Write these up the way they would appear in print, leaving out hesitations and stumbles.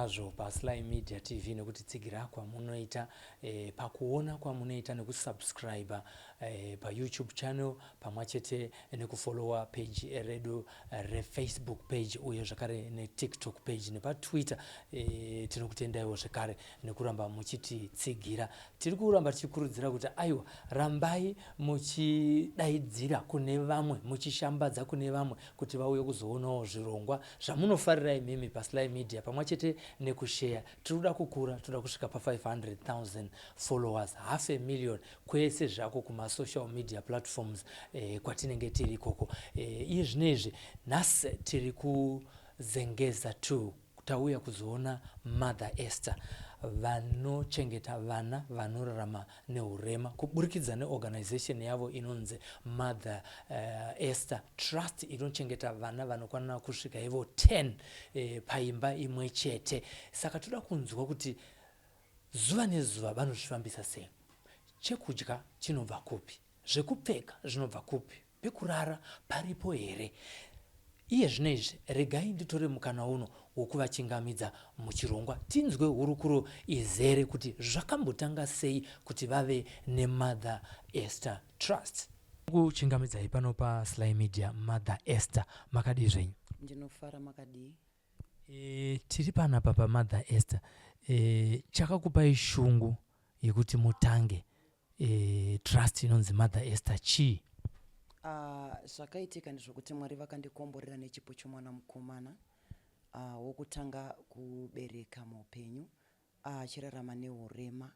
Kwazvo paSly Media TV nekutitsigira kwamunoita pakuona kwamunoita nekusubscriber paYouTube channel pamwachete nekufollower page redu reFacebook page uye zvakare neTikTok page nepaTwitter. Tinokutendaiwo zvekare nekuramba muchititsigira. Tiri kuramba tichikurudzira kuti aiwa, rambai muchidaidzira kune vamwe, muchishambadza kune vamwe kuti vauye kuzoonawo zvirongwa zvamunofarira imimi paSly Media pamwe chete nekusheya. Tiri kuda kukura, toda kusvika pa 500,000 followers, half a million kwese zvako kumasocial media platforms kwatinenge tiri ikoko. Iye zvino izvi nhasi tiri kuZengeza 2, tauya kuzoona Mother Esther vanochengeta vana vanorarama nehurema kuburikidza neorganization yavo inonzi Mother Esther Trust inochengeta vana vanokwana kusvika ivo 10 paimba imwe chete. Saka toda kunzwa kuti zuva nezuva vanozvifambisa sei, chekudya chinobva kupi, zvekupfeka zvinobva kupi, pekurara paripo here? Iye zvino izvi regai nditore mukana uno wokuvachingamidza muchirongwa tinzwe hurukuro izere kuti zvakambotanga sei kuti vave neMother Esther Trust. Kuchingamidzai pano paSly Media Mother Esther, makadii zvenyu? Ndinofara, makadii? Tiri panapa paMother Esther. Chakakupai shungu yekuti mutange trust inonzi Mother Esther chii? Zvakaitika ndezvokuti Mwari vakandikomborera nechipo chomwana mukomana wokutanga kubereka muupenyu achirarama neurema.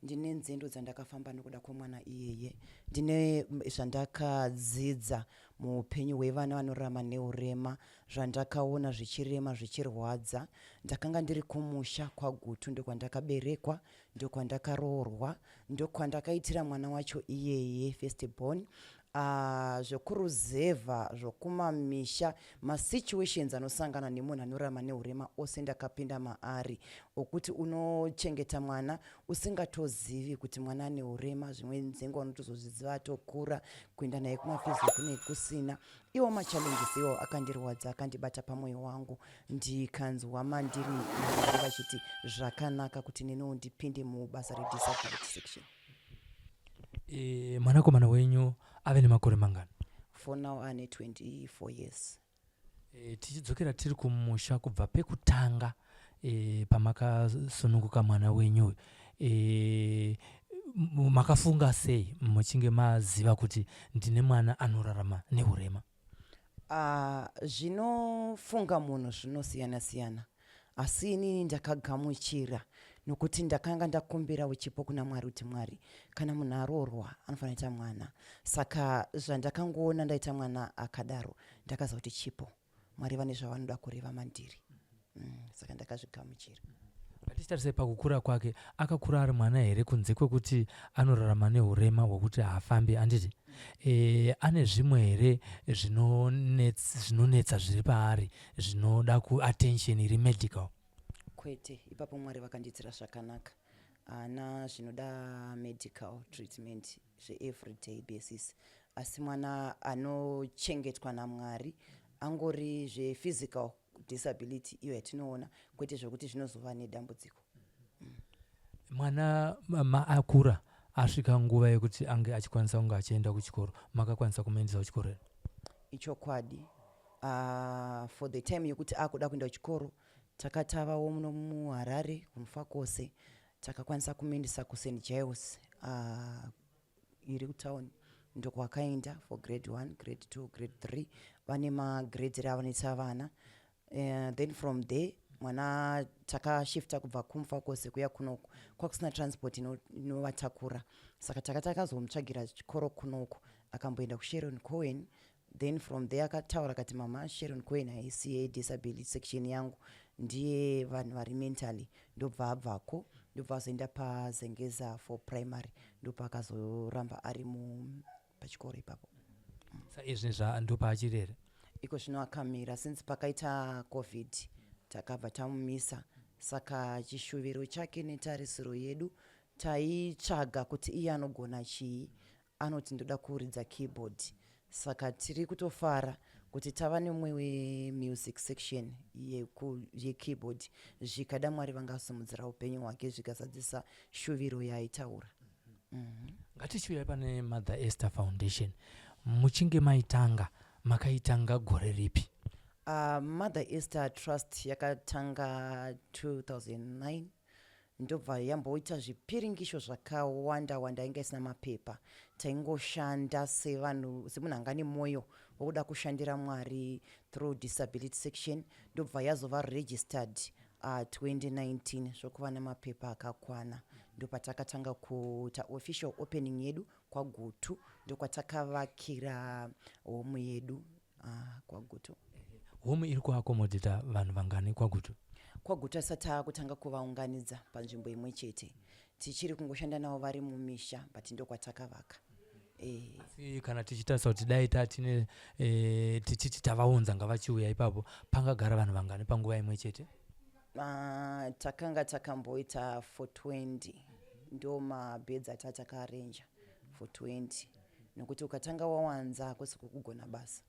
Ndine nzendo dzandakafamba nokuda kwomwana iyeye. Ndine zvandakadzidza muupenyu hwevana vanorarama neurema, zvandakaona zvichirema zvichirwadza. Ndakanga ndiri kumusha kwaGutu, ndokwandakaberekwa, ndokwandakaroorwa, ndokwandakaitira mwana wacho iyeye first born. Zvekuruzevha, zvokumamisha, masituations anosangana nemunhu anorarama neurema ose ndakapinda maari, okuti unochengeta mwana usingatozivi kuti mwana ane urema, zvimwe nzengo unotozozviziva atokura, kuenda naye kumafizi kune kusina. Iwo machallenges iwo akandirwadza, akandibata pamwoyo wangu, ndikanzwa mandiri naMwari vachiti zvakanaka kuti neniwo ndipinde mubasa redisability section. Mwanakomana wenyu ave nemakore mangani? For now ane 24 years. Tichidzokera tiri kumusha kubva pekutanga pamakasununguka mwana wenyu uyu, makafunga sei muchinge maziva kuti ndine mwana anorarama neurema? Zvinofunga munhu zvinosiyana siyana, asi inini ndakagamuchira nokuti ndakanga ndakumbirawo chipo kuna Mwari kuti Mwari, kana munhu aroorwa anofanira kuita mwana. Saka zvandakangoona ndaita mwana akadaro, ndakaziva kuti chipo, Mwari vane zvavanoda kureva mandiri. Saka ndakazvigamuchira. Ngatichitarisai pakukura kwake, akakura ari mwana here kunze kwekuti anorarama neurema hwekuti haafambi, handiti? Ane zvimwe here zvinonetsa zviri paari zvinoda kuattention iri medical? Kwete, ipapo Mwari vakandiitira zvakanaka. Haana zvinoda medical treatment zveeveryday basis, asi mwana anochengetwa naMwari, angori zvephysical disability iyo yatinoona, kwete zvekuti zvinozova nedambudziko. Mwana akura asvika nguva yekuti ange achikwanisa kunge achienda kuchikoro, makakwanisa kumuendesa kuchikoro here? Ichokwadi, for the time yekuti akuda kuenda kuchikoro, takatavawo muno muHarare kuMufakose, takakwanisa kumuendesa kuSt Giles iri kutown, ndokwakaenda for grade 1, grade 2, grade 3, vane magrades avanoita vana. Then from there mwana takashifta kubva kuMufakose kuya kunoku, kwakusina transport inovatakura, saka takazomutsvagira chikoro kunoku, akamboenda kuSharon Cohen. Then from there akataura akati, mama, Sharon Cohen haisi yedisability section yangu, ndiye vanhu vari mentally. Ndobva abvako, ndobva azoenda paZengeza for primary, ndopaakazoramba ari pachikoro ipapo. Saizvi ndopaachiri here? Iko zvino akamira since pakaita COVID, takabva tamumisa. Saka chishuviro chake netarisiro yedu, taitsvaga kuti iye anogona chii. Anoti ndoda kuridza keyboard, saka tiri kutofara Kuti tava nemumwe wemusic section yekeyboard, zvikada Mwari vangasimudzira upenyu hwake, zvikazadzisa shuviro yaaitaura. Ngatichiuyai pane Mother Esther Foundation. Muchinge maitanga, makaitanga gore ripi? Mother Esther Trust yakatanga 2009, ndobva yamboita zvipiringisho zvakawanda wanda. Inga isina mapepa, taingoshanda sevanhu, semunhu anga nemwoyo wokuda kushandira Mwari through disability section. Ndobva yazova registered 2019, zvokuva nemapepa akakwana. Ndopatakatanga kuita official opening yedu kwaGutu, ndokwatakavakira home yedu kwaGutu. Home iri kuaccommodata vanhu vangani kwaGutu? KwaGutu asati taakutanga kuvaunganidza panzvimbo imwe chete, tichiri kungoshanda navo vari mumisha, but ndokwatakavaka. Asi kana tichitarisa kuti dai tatine tichiti tavaunza, ngavachiuya ipapo, pangagara vanhu vangani panguva imwe chete? Takanga takamboita 420, ndo mabhedzi atatakaarrangea, 420, nokuti ukatanga wawanza hakusi kukugona basa.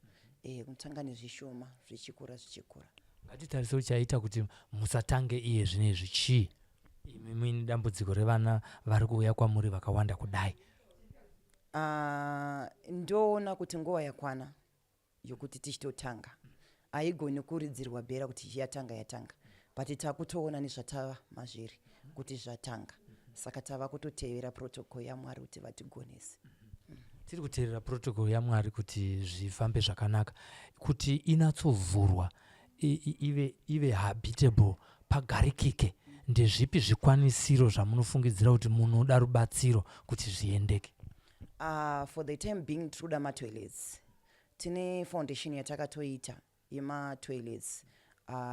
Unotanga nezvishoma, zvichikura, zvichikura. Ngatitarisei chaita kuti musatange iye zvinezvi chii, imi muine dambudziko revana vari kuuya kwamuri vakawanda kudai? Ndoona kuti nguva yakwana yokuti tichitotanga. Haigoni kuridzirwa bhera kuti yatanga, yatanga, but takutoona nezvatava mazviri kuti zvatanga, saka tava kutotevera protocol yaMwari kuti vatigonese. Tiri kuteerera protocol yaMwari kuti zvifambe zvakanaka, kuti inatsovhurwa, ive habitable, pagarikike. Ndezvipi zvikwanisiro zvamunofungidzira kuti munoda rubatsiro kuti zviendeke? For the time being tiri kuda matoilets. Tine foundation yatakatoita yematoilets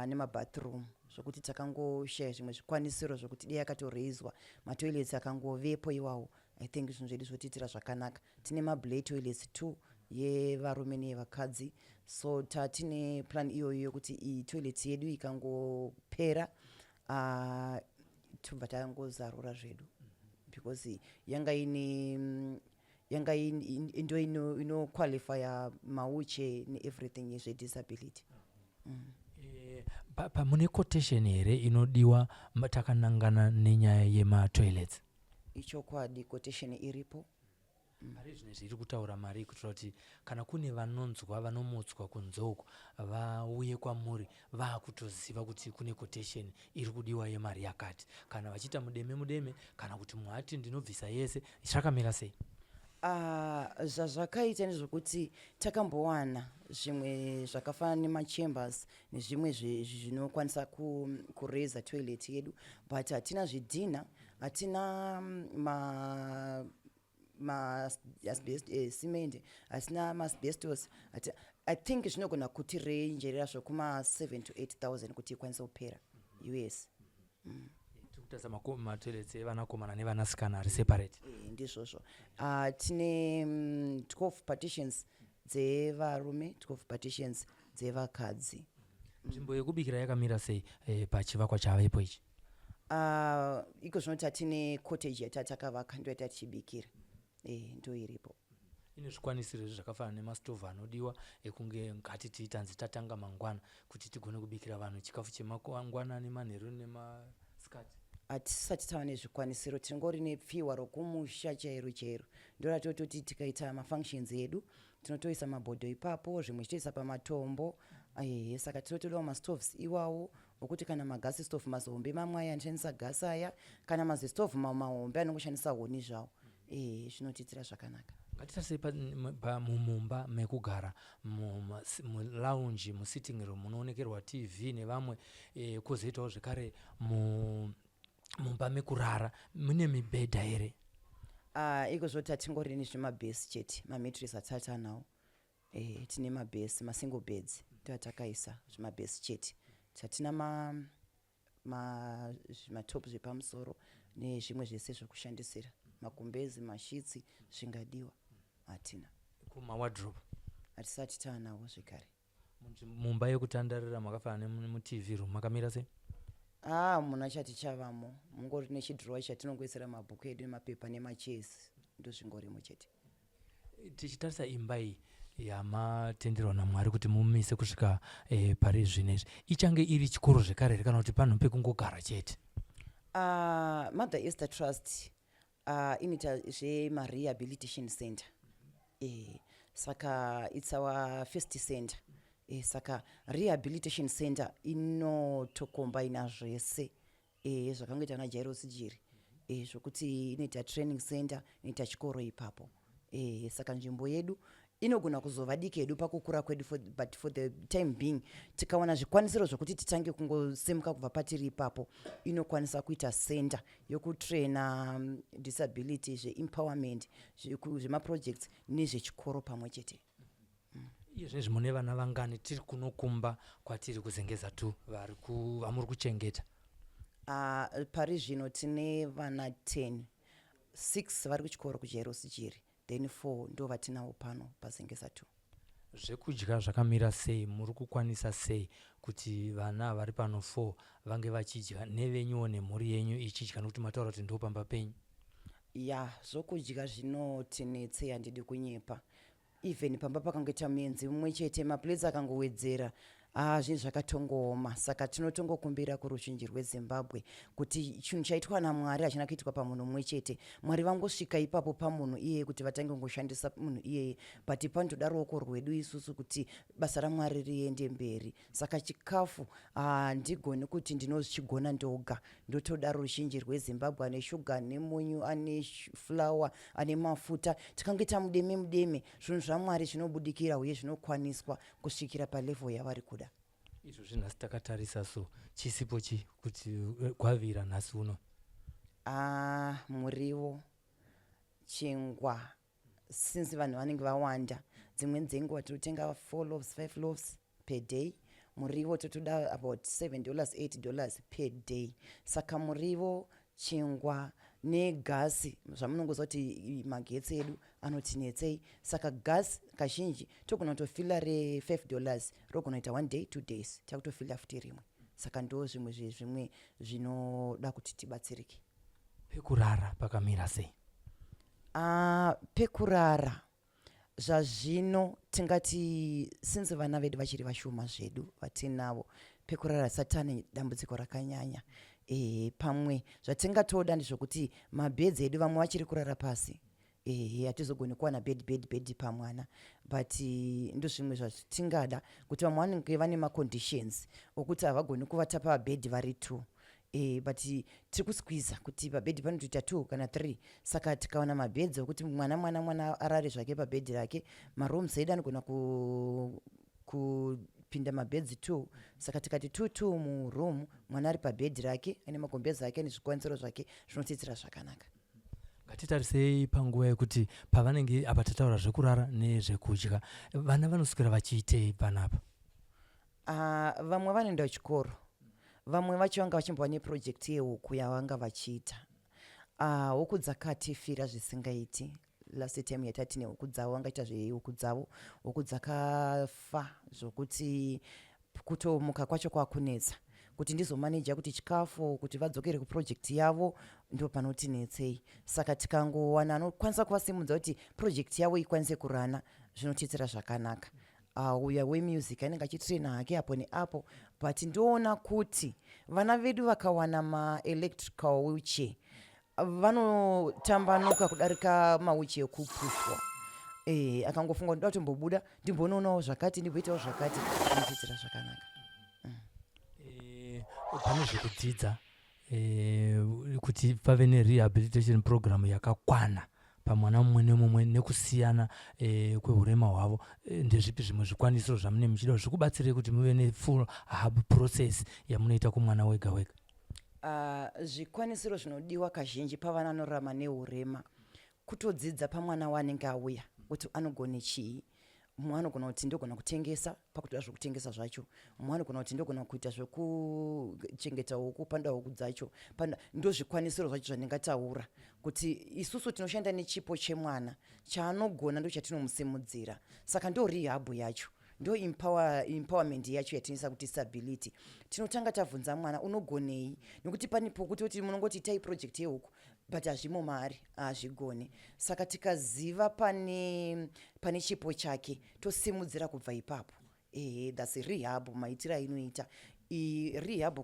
nemabathroom, zvokuti takangoshaya zvimwe zvikwanisiro zvokuti dei yakatoreizwa, matoilets akangovepo iwawo, I think zvinhu zvedu zvotiitira zvakanaka. Tine mablay toilets two, yevarume neyevakadzi, so tatine plan iyoyo yokuti iyi toilet yedu ikangopera, tobva tangozarura zvedu, because yanga ine yanga ndo inoqualifya mawheelchair neeverything zvedisability. Mune quotation here inodiwa takanangana nenyaya yematoilets? Ichokwadi, quotation iripo. Pari zvino zviri kutaura mari, kuitira kuti kana kune vanonzwa, vanomutswa kunze uko, vauye kwamuri vaakutoziva kuti kune quotation iri kudiwa yemari yakati, kana vachiita mudeme mudeme, kana kuti muhati ndinobvisa yese, zvakamira sei? Zvazvakaita ndezvokuti takambowana zvimwe zvakafanana nemachambers nezvimwe zvinokwanisa kureza toilet yedu, but hatina zvidhina, hatina ma cement, hatina maasbestos. I think zvinogona kutirenjerera zvokuma 7 to 8,000 kuti ikwanise kupera us. Tiri kutarisa matoilets evanakomana nevanasikana ari separate. Ndizvozvo. Tine 12 partitions dzevarume, 12 partitions dzevakadzi. Nzvimbo yekubikira yakamira sei pachivakwa chavepo ichi? Iko zvino tatine cottage yatatakavaka, ndo yatatichibikira, ndo iripo. Ine zvikwanisiro izvi zvakafanana nemastovhu anodiwa ekunge ngatiti tanzi tatanga mangwana, kuti tigone kubikira vanhu chikafu chemangwanani, manheru nemasikati? Hatisati tava nezvikwanisiro, tingori nepfihwa rokumusha chairo chairo, ndoratototi tikaita mafunctions edu tinotoisa mabhodho ipapo, zvimwe tichitoisa pamatombo. Ehe, saka tinotodawo mastoves iwawo okuti kana magasi stove mazihombe mamwe aya anoshandisa gasi aya, kana mazistovhu mamwe mahombe anongoshandisa huni zvawo. Ehe, zvinotiitira zvakanaka. Ngatitasei mumumba mekugara, mulounge, musitting room munoonekerwa TV nevamwe, kwozoitawo zvekare mumba mekurara, mune mibhedha here? Iko zvoti hatingori nezvimabhesi chete, mamattress atisati anawo. Tine mabhesi, masingle beds ndoatakaisa, zvimabhesi chete. Tatina zvimatop zvepamusoro nezvimwe zvese zvokushandisira, magumbezi, masheets zvingadiwa hatina. Kumawardrobe? Hatisati taanawo zvekare. Mumba yekutandarira makafanana nemuTV room makamira sei? Ah, muna chati chavamo, mungori nechidhirowa chatinongoisira mabhuku edu nemapepa nemachairs, ndozvingorimo chete. Tichitarisa imba iyi, Yamatenderwa naMwari kuti mumise kusvika pari zvino izvi, ichange iri chikoro zvekare here, kana kuti panhu pekungogara chete? Mother Esther Trust inoita zvemarehabilitation center. Saka it's our first center. Saka rehabilitation center inotokombaina zvese zvakangoita naJairos Jiri, zvokuti inoita training center, inoita chikoro ipapo. Saka nzvimbo yedu inogona kuzova diki yedu pakukura kwedu, but for the time being, tikawana zvikwanisiro zvokuti titange kungosimuka kubva patiri ipapo, inokwanisa kuita center yokutraina disability, zveempowerment, zvemaprojects nezvechikoro pamwe chete. Iye zvinezvi mune vana vangani tiri kunokumba kwatiri kuZengeza 2 vari vamuri kuchengeta? Pari zvino tine vana 10. 6 vari kuchikoro kuJairos Jiri, then 4 ndo vatinavo pano paZengeza 2. Zvekudya zvakamira sei? Muri kukwanisa sei kuti vana vari pano 4 vange vachidya, nevenyuwo nemhuri yenyu ichidya, nokuti mataura kuti ndo pamba penyu? Ya, zvokudya zvinotinetsei, handidi kunyepa. Even pamba pakangoita muenzi mumwe chete, maplates akangowedzera, ah, zvinhu zvakatongooma. Saka tinotongokumbira kuruzhinji rweZimbabwe kuti chinhu chaitwa naMwari hachina kuitwa pamunhu mumwe chete. Mwari vangosvika ipapo pamunhu iyeye kuti vatange kungoshandisa munhu iyeye, but panotoda ruoko rwedu isusu kuti basa raMwari riende mberi. Saka chikafu handigoni kuti ndinochigona ndoga, ndotoda ruzhinji rweZimbabwe ane shuga nemunyu, ane fulawa, ane mafuta. Tikangoita mudeme mudeme, zvinhu zvaMwari zvinobudikira uye zvinokwaniswa kusvikira palevel yavari kuda. Izvozvi nhasi takatarisa, so chisipo chi kuti gwavira nhasi uno? Ah, muriwo, chingwa. Since vanhu vanenge vawanda, dzimweni dzenguva tinotenga 4 loaves, 5 loaves per day. Muriwo totoda about $7, $8 per day. Saka muriwo, chingwa negasi. Zvamunongoziva kuti magetsi edu anotinetsei, saka gasi kazhinji togona kutofila re$5, rogona kuita one day, 2 days, takutofila futi rimwe. Saka ndo zvimwe zvezvimwe zvinoda kuti tibatsirike. Pekurara pakamira sei? Pekurara zvazvino tingati, since vana vedu vachiri vashoma zvedu vatinavo, pekurara satani dambudziko rakanyanya. Pamwe zvatingatoda ndezvokuti mabhedzi edu, vamwe vachiri kurara pasi. Ehe, hatizogoni kuwana bed pamwana, but ndo zvimwe zvatingada kuti vamwe vanenge vane maconditions okuti havagoni kuvata pabhedhi vari two. But tiri kusqueeza kuti pabhedhi panotoita two kana three. Saka tikawana mabhedzi okuti mwana arare zvake pabhedhi rake, marooms edu anogona kupinda mabhedzi two. Saka tikati two two muroom, mwana ari pabhedhi rake, aine magombezi ake nezvikwanisiro zvake, zvinotiitira zvakanaka. Ngatitarisei panguva yekuti pavanenge apa, tataura zvekurara nezvekudya, vana vanoswera vachiitei panapa? Vamwe vanoenda kuchikoro, vamwe vacho vanga vachimbova neproject yehuku yavanga vachiita. Huku dzakatifira zvisingaiti. Last time yatati nehuku dzavo, vangaita zvehuku dzavo, huku dzakafa zvokuti kutomuka kwacho kwakunetsa kuti ndizomaneja kuti chikafu, kuti vadzokere kuproject yavo, ndo panotinetsei. Saka tikangowana anokwanisa kuvasimudza kuti project yavo ikwanise kurana, zvinotiitira zvakanaka. Uya wemusic anenge achitraina hake apo neapo, but ndoona kuti vana vedu vakawana maelectrical wheelchair vanotambanuka kudarika mawheelchair ekupushwa. Akangofunga kuti ndoda kutombobuda, ndimbonoonawo zvakati, ndimboitawo zvakati, zvinotiitira zvakanaka. Pane zvekudzidza, kuti pave nerehabilitation program yakakwana pamwana mumwe nemumwe nekusiyana kweurema hwavo, ndezvipi zvimwe zvikwanisiro zvamune muchida zvikubatsirei kuti muve nefull hub process yamunoita kumwana wega wega? Zvikwanisiro zvinodiwa kazhinji pavana vanorarama neurema kutodzidza pamwana waanenge auya kuti anogone chii. Mumwe anogona kuti ndogona kutengesa, pakutoda zvokutengesa zvacho. Mumwe anogona kuti ndogona kuita zvekuchengeta huku, panoda huku dzacho. Ndo zvikwanisiro zvacho zvandingataura kuti isusu tinoshanda nechipo chemwana, chaanogona ndo chatinomusimudzira. Saka ndo rehab yacho, ndo empowerment yacho yatinoisa kudisability. Tinotanga tabvunza mwana, unogonei? Nekuti pane pokutoti munongoti itai project yehuku. But hazvimo maari, haazvigoni. Saka tikaziva pane pane chipo chake, tosimudzira kubva ipapo. Ehe, that's rehab maitiro ainoita. Rehab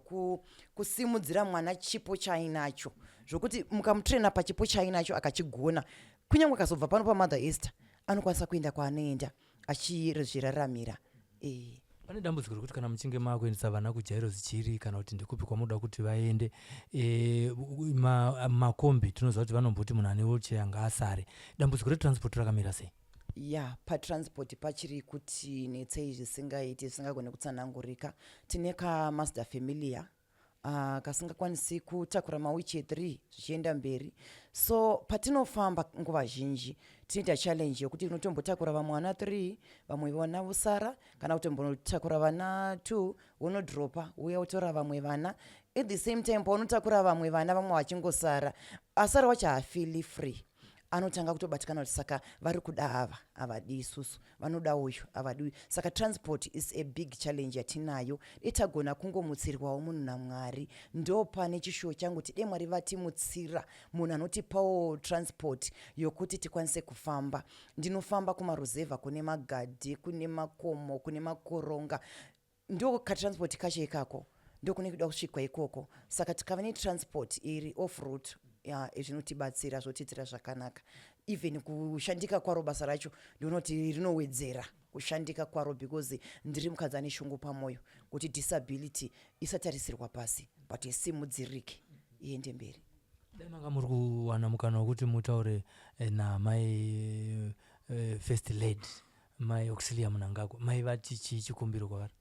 kusimudzira mwana chipo chaainacho, zvokuti mukamutraina pachipo chaainacho akachigona, kunyange akazobva pano paMother Esther, anokwanisa kuenda kwaanoenda achizviraramira. E. Pane dambudziko rekuti kana muchinge maakuendesa vana kuJairos Chiri kana kuti ndekupi kwamunoda kuti vaende, makombi, tinoziva kuti vanomboti munhu ane wheelchair ngaasare. Dambudziko retransport rakamira sei? Ya, patransport pachiri kuti netsei zvisingaiti, zvisingagoni kutsanangurika. Tine kaMazda Familia kasingakwanisi kutakura mawheelchair 3 zvichienda mberi. So patinofamba nguva zhinji tinoita challenge yokuti unotombotakura vamwe vana 3, vamwe vana vosara, kana kutombotakura vana 2, wonodropa, uya wotora vamwe vana. At the same time, paunotakura vamwe vana, vamwe vachingosara, asara wacho haafeeli free, anotanga kutobatikana kuti saka vari kuda ava, havadi isusu, vanoda uyu, havadi uyu. Saka transport is a big challenge yatinayo. Itagona kungomutsirwawo munhu naMwari. Ndo pane chishuwo changu kuti dei Mwari vatimutsira munhu anotipawo transport yokuti tikwanise kufamba. Ndinofamba kumaruzevha, kune magadhi, kune makomo, kune makoronga. Ndo katransport kacho ikako ndokune kuda kusvikwa ikoko. Saka tikava netransport iri off route, zvinotibatsira, zvotiitira zvakanaka. Even kushandika kwaro basa racho, ndinoti rinowedzera kushandika kwaro, because ndiri mukadzi ane shungu pamwoyo kuti disability isatarisirwa pasi, but isimudzirike, iende mberi. Dai manga muri kuwana mukana wekuti mutaure namai First Lady, Mai Auxilia Mnangagwa, mai vati chii chikumbiro kwavari?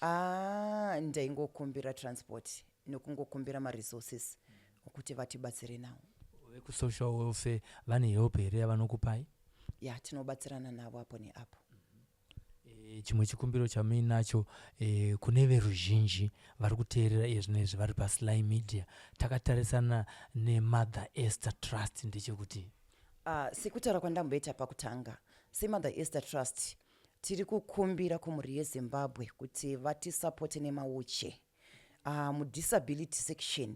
Ah, ndaingokumbira transport nekungokumbira maresources okuti vatibatsire nawo. Vekusocial welfare vane help here yavanokupai? Ya, tinobatsirana navo apo neapo. Chimwe chikumbiro chamuinacho kune veruzhinji vari kuteerera iye zvino izvi vari paSly Media takatarisana neMother Esther Trust ndechekuti? Sekutaura kwandamboita pakutanga, seMother Esther Trust tiri kukumbira kumhuri yeZimbabwe kuti vatisapote nemawheelchair mudisability section.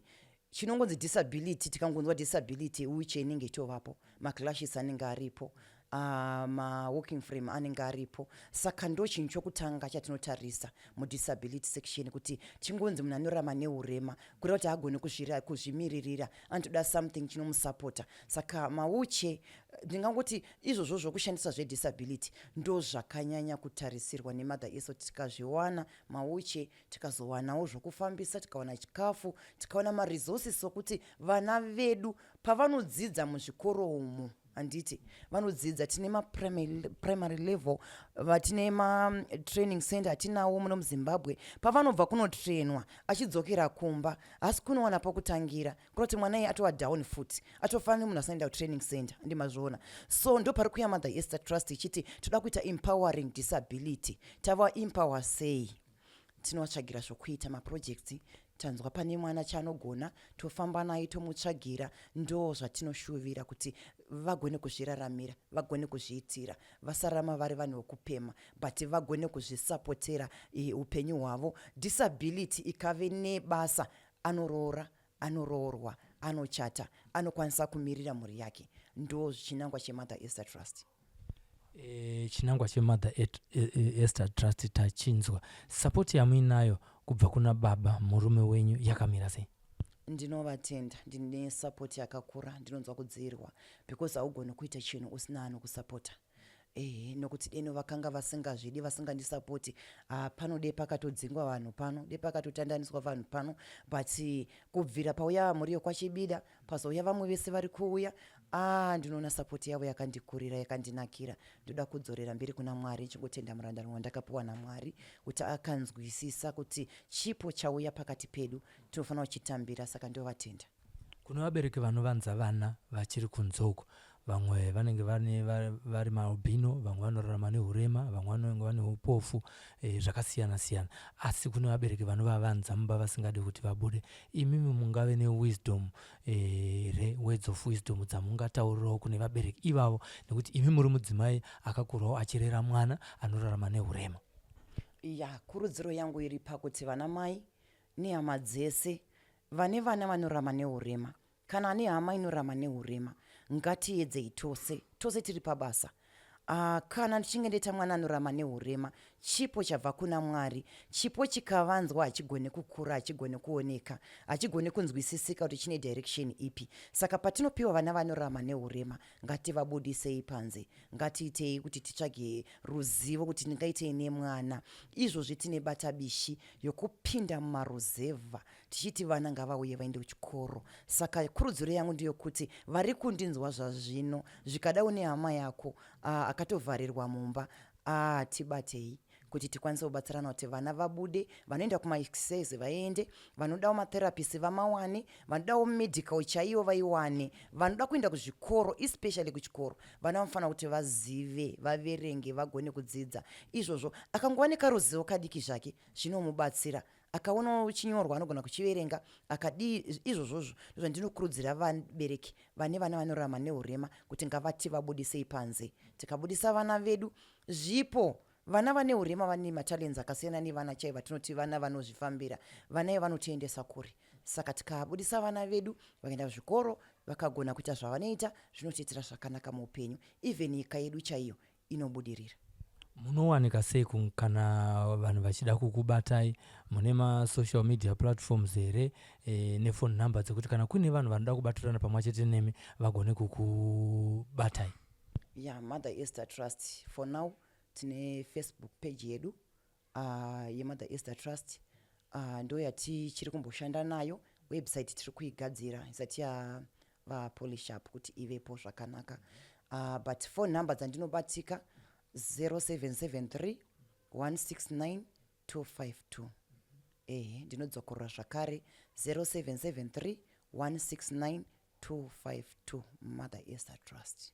Chinongonzi disability, tikangonzwa disability, wheelchair inenge itovapo, macrutches anenge aripo, mawalking frame anenge aripo. Saka ndo chinhu chokutanga chatinotarisa mudisability section, kuti chingonzi munhu anorarama neurema, kureva kuti haagoni kuzvimiririra, anotoda something chinomusapota. Saka mawheelchair, ndingangoti izvozvo zvokushandisa zvedisability ndo zvakanyanya kutarisirwa neMother Esther. Tikazviwana mawheelchair, tikazowanawo zvokufambisa, tikawana chikafu, tikawana maresources okuti vana vedu pavanodzidza muzvikoro umu, handiti vanodzidza, tine maprimary level, tine matraining center atinawo muno muZimbabwe. Pavanobva kunotrainwa achidzokera kumba, asi kunowana pokutangira, kuroti mwana iye atova down futi, atofanira nemunhu asinoenda kutraining center, ndimazviona. So ndo pari kuya Mother Esther Trust ichiti toda kuita empowering disability. Tava empower sei? Tinovatsvagira zvokuita, maprojects. Tanzwa pane mwana chaanogona, tofamba naye, tomutsvagira. Ndo zvatinoshuvira, kuti vagone kuzviraramira, vagone kuzviitira, vasarama vari vanhu vokupema, but vagone kuzvisapotera upenyu hwavo. Disability ikave nebasa, anoroora, anoroorwa, anochata, anokwanisa kumirira mhuri yake. Ndo chinangwa cheMother Esther Trust. Chinangwa cheMother Esther Trust tachinzwa. Support yamuinayo kubva kuna baba, murume wenyu, yakamira sei? Ndinovatenda. Ndine support yakakura. Ndinonzwa kudzirwa, because haugoni kuita chinhu usina anokusapota. Ehe, nokuti deno vakanga vasingazvidi, vasingandisapoti, pano de pakatodzingwa vanhu pano, de pakatotandaniswa vanhu pano. But kubvira pauya mhuri yokwaChibida, pazouya vamwe vese vari kuuya, a, ndinoona support yavo yakandikurira, yakandinakira. Ndoda kudzorera mbiri kuna Mwari, ndichingotenda murandano wandakapiwa naMwari kuti akanzwisisa kuti chipo chauya pakati pedu tinofanira kuchitambira. Saka ndovatenda. Kune vabereki vanovanza vana vachiri kunze uko, vamwe vanenge vari maalbino, vamwe vanorarama neurema, vamwe vanenge vane upofu, zvakasiyana siyana, asi kune vabereki vanovavanza mumba vasingadi kuti vabude. Imimi mungave newisdom here, words of wisdom dzamungataurirawo kune vabereki ivavo, nekuti imi muri mudzimai akakurawo achirera mwana anorarama neurema? Ya, kurudziro yangu iri pakuti vana mai nehama dzese vane vana vanorarama neurema. Kana ane hama inorama nehurema, ngatiedzei tose, tose tiri pabasa. Ah, kana ndichinge ndaita mwana anorama nehurema, chipo chabva kuna Mwari. Chipo chikavanzwa hachigone kukura, hachigone kuoneka, hachigone kunzwisisika kuti chine direction ipi. Saka patinopiwa vana vanorama nehurema, ngativabudisei panze. Ngatiitei kuti titsvage ruzivo kuti ndingaitei nemwana. Izvozvi tine bata bishi yokupinda mumaruzevha tichiti vana ngavauye vaende kuchikoro. Saka kurudziro yangu ndeyokuti vari kundinzwa zvazvino, zvikada une hama yako ah, akatovharirwa mumba ah, tibatei kuti tikwanise kubatsirana kuti vana vabude, vanoenda kumaexercise vaende, vanodawo matherapist vamawane, vanodawo medical chaiyo vaiwane, vanoda kuenda kuzvikoro especially kuchikoro vana vanofanira kuti vazive, vaverenge, vagone kudzidza. Izvozvo akangova nekaruzivo kadiki zvake zvinomubatsira akaonawo chinyorwa anogona kuchiverenga akadii izvozvozvo ndozvandinokurudzira vabereki vane vana vanorarama neurema kuti ngavati vabudisei panze tikabudisa vana vedu zvipo vana vane urema vane matalents akasiyana nevana chaivo vatinoti vana vanozvifambira vana ivo vanotiendesa kure saka tikabudisa vana vedu vakaenda kuzvikoro vakagona kuita zvavanoita zvinotiitira zvakanaka muupenyu even nyika yedu chaiyo inobudirira. Munowanika sei kana vanhu vachida kukubatai? Mune masocial media platforms here e, nephone number dzekuti kana kuine vanhu vanoda kubatirana pamwe chete nemi vagone kukubatai? Yeah, Mother Esther Trust for now tine Facebook page yedu yeMother Esther Trust ndo yatichiri kumboshanda nayo. Website tiri kuigadzira isati yava polish up kuti ivepo zvakanaka. But phone number dzandinobatika 0773 169 252. Ehe, ndinodzokorora zvakare 0773 169 252 Mother Esther Trust.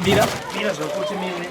Mira, mira zvakuti mire.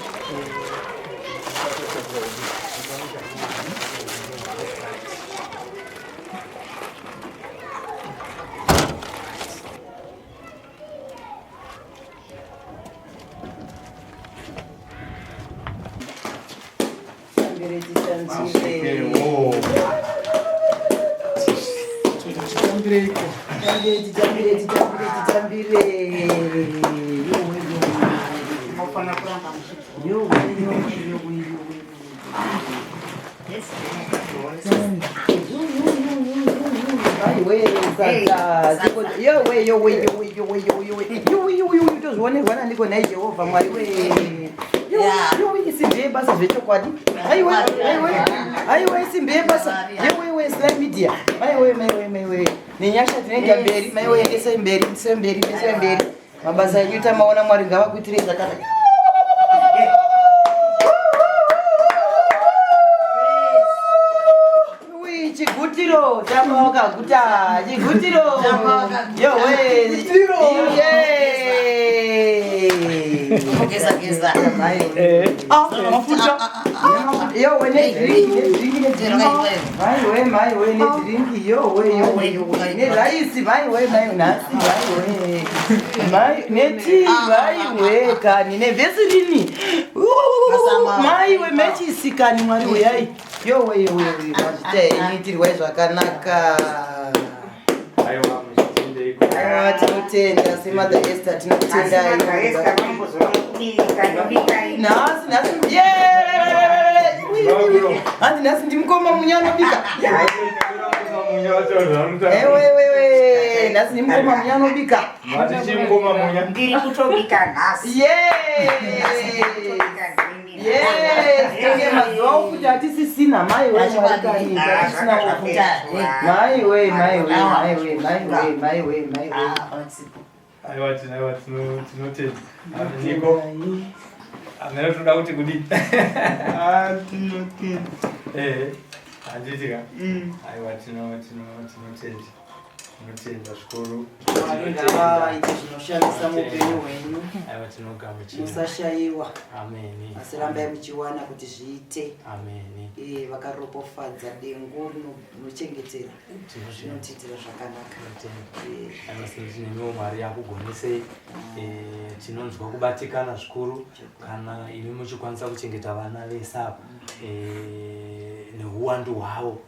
Tozvionerwa nandiko nhai Jehovha Mwari we. Yowe isimbi yebasa zvechokwadi. Aiwe aiwe aiwe isimbi yebasa. Yowe Sly Media. Maiwe maiwe maiwe. Nenyasha tinoenda mberi. Maiwe endesai mberi, endesai mberi, endesai mberi. Mabasa enyu tamaona Mwari ngavakuitirei zvakanaka. Chigutiro tamba wakaguta chigutiro yowe Geza geza. Mafuta yowe nedhiringi nedhiringi nedhiringi maiwe maiwe nedhiringi yowe yowe yowe neraisi maiwe maiwe nhasi maiwe mai netii maiwe kani nevhesirini maiwe mechisi kani mwari uyai Yowe yowe yowe mazvita henyu itirwai zvakanaka. Aiwa muchitendeiko. Aiwa tinotenda semother Esther tinotenda. Nhasi nhasi yeah! Hanzi nhasi ndimukoma munya anobika. Ewewewe nhasi ndimukoma munya anobika. Mati chimukoma munya. Ndiri kutobika nhasi. Yeah! Yes, tenge mazuva okuti hatisisina mai we mwari kani hatisina okuti mai we mai we mai we mai we mai we mai we. Aiwa aiwa tinotenda. Niko. Amene toda kuti kudii? Ah, tinotenda. Eh, handiti ka? Aiwa tino tino tinotenda. Tinotenda zvikuru. Mwari ngavaite zvinoshamisa muupenyu hwenyu. Aiwa tinogamuchira. Musashayiwa. Ameni. Asi rambai muchiwana kuti zviite. Ameni. Eh, vakaropofadza dengu rinochengetera. Zvinotiitira zvakanaka. Tinotenda. Aiwa sinoti nemiwo Mwari akugonesei. Eh, tinonzwa kubatikana zvikuru kana imi muchikwanisa kuchengeta vana vese apa eh, nehuwandu hwavo.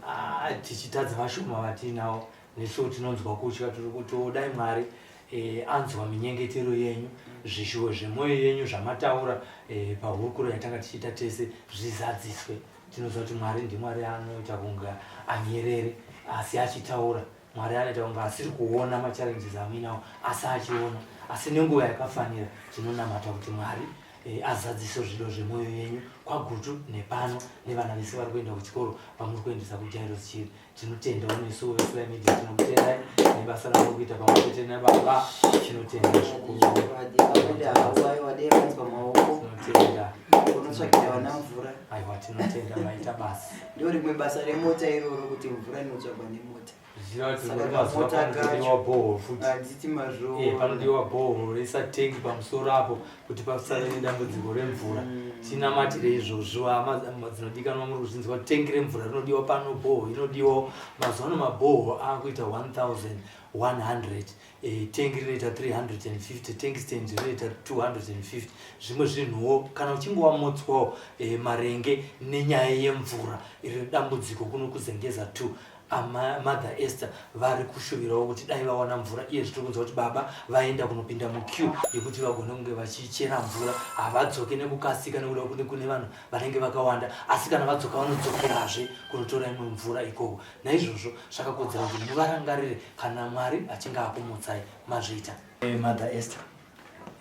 Ah, tichitadza vashoma vatiinavo nesuwo tinonzwa kutya tiri kuti oh, dai mwari eh, anzwa minyengetero yenyu zvishuwo zvemwoyo yenyu zvamataura eh, pahurukuro yatanga tichiita tese zvizadziswe tinoziva kuti mwari ndimwari anoita kunge anyerere asi achitaura mwari anoita kunge asiri kuona machallenges amuinawo asi achiona asi nenguva yakafanira tinonamata kuti mwari eh, azadzise zvido zvemwoyo yenyu kwagutu nepano nevana vese vari kuenda kuchikoro vamuri kuendesa kujairos chiri tinotendawo nesuwo vesly media tinokutendai nebasa ramuri kuita pamwe chete nababa tinotenda zvikurunotenda unotsvakira vana mvura aiwa tinotenda maita basa ndo rimwe basa remota iroro kuti mvura inotsvagwa nemota Zvichireva kuti rimwe mazuva panodiwa boho futi. Handiti mazvo. Eh, panodiwa boho risa tank pamusoro apo kuti pasave nedambudziko remvura. Mm. Tinamatire izvozvo hama dzinodikanwa muri kuzvinzwa tank remvura rinodiwa pano boho inodiwa mazuva ano maboho akuita 1100 eh, tank rinoita 350 tank stand rinoita 250 zvimwe zvinhuwo kana uchinge wamotswawo eh, marenge nenyaya yemvura iri dambudziko kuno kuzengeza 2 Ama, Mother Esther vari kushuvirawo kuti dai vawana mvura iye zvitiri kunzwa kuti baba vaenda kunopinda muqueue yekuti vagone kunge vachichera mvura havadzoke nekukasika nekuda kune kune vanhu vanenge vakawanda asi kana vadzoka vanodzokerazve kunotora imwe mvura ikoko naizvozvo zvakakodzera kuti muvarangarire kana mwari achinge akumutsai mazviita eh, Mother Esther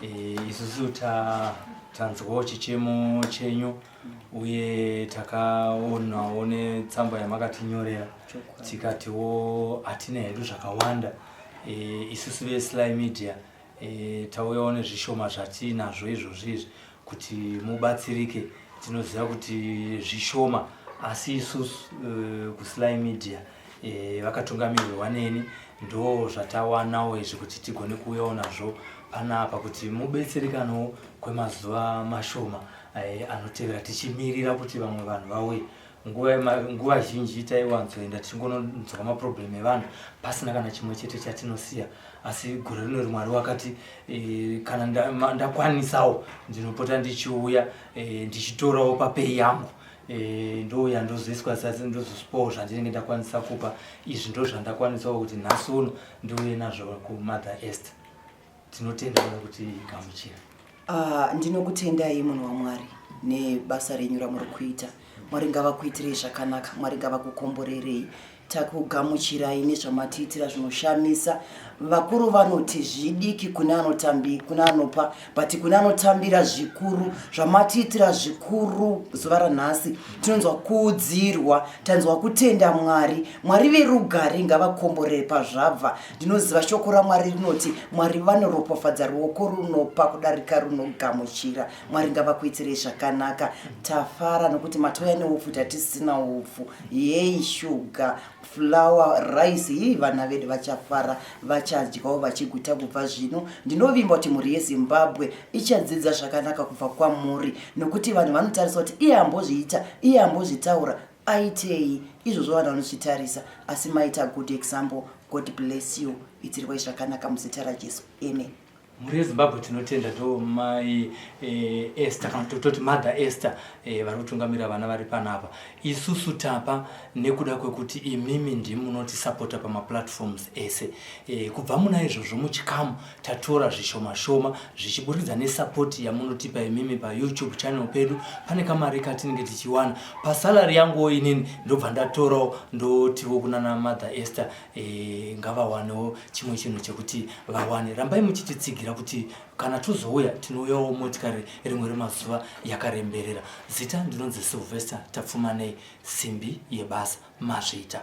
Eh, isusu tanzwawo chichemo chenyu uye takaonawo netsamba yamakatinyorera tikatiwo hatina hedu zvakawanda eh, isusu vesly media eh, tauyawo nezvishoma zvatinazvo izvozvi izvi kuti mubatsirike tinoziva kuti zvishoma asi isusu kusly media e, vakatungamirirwa neni ndo zvatawanawo izvi kuti tigone kuuyawo nazvo panapa kuti mubetserekanewo kwemazuva mashoma e, anotevera tichimirira kuti vamwe vanhu vauye nguva, nguva zhinji taiwanzoenda tichingononzwa maproblem evanhu pasina kana chimwe chete chatinosiya asi gore rino rimwari wakati e, kana ndakwanisawo ndinopota ndichiuya e, ndichitorawo papei yangu Eh, ndouya ndozoiswa sasi ndozospawo zvandinenge ndakwanisa kupa izvi ndo zvandakwanisawo kuti nhasi uno ndiuye nazvo kumother est tinotenda kuda kuti gamuchira ah, ndinokutendai munhu wamwari nebasa renyu ramuri kuita mwari ngavakuitirei zvakanaka mwari ngavakukomborerei Takugamuchirai nezvamatiitira zvinoshamisa. Vakuru vanoti zvidiki kune anotambi kune anopa but kune anotambira zvikuru. Zvamatiitira zvikuru zuva ranhasi tinonzwa kuudzirwa tanzwa kutenda Mwari. Mwari verugare ngavakomborere pazvabva. Ndinoziva shoko raMwari rinoti Mwari vanoropafadza ruoko runopa kudarika runogamuchira. Mwari ngavakuitirei zvakanaka. Tafara nokuti matouya neupfu tatisina upfu. Yei shuga, flour, rice hii vana vedu vachafara vachadyawo vachiguta kubva zvino. Ndinovimba kuti mhuri yeZimbabwe ichadzidza zvakanaka kubva kwamuri nokuti vanhu vanotarisa kuti iye ambozviita, iye ambozvitaura aitei izvozvo vanhu vanozvitarisa asi maita good example. God bless you. Itirwai zvakanaka muzita raJesu. Amen. Mhuri yeZimbabwe tinotenda ndo mai eh, Esther kana tototi mother Esther eh, vari kutungamira vana vari panapa. Isusu tapa nekuda kwekuti imimi ndimi munotisapota pamaplatforms ese eh, kubva muna izvozvo muchikamu tatora zvishoma shoma zvichiburikidza nesapoti yamunotipa imimi paYouTube channel pedu pane kamari katinenge tichiwana pasalary yanguwo inini ndobva ndatorawo ndotiwo kunana mother Esther e, ngavawanewo chimwe chinhu chekuti vawane rambai muchititsigira kuti kana tozouya tinouyawo motikari rimwe remazuva yakaremberera zita ndinonzi sylvester tapfumanei simbi yebasa mazviita.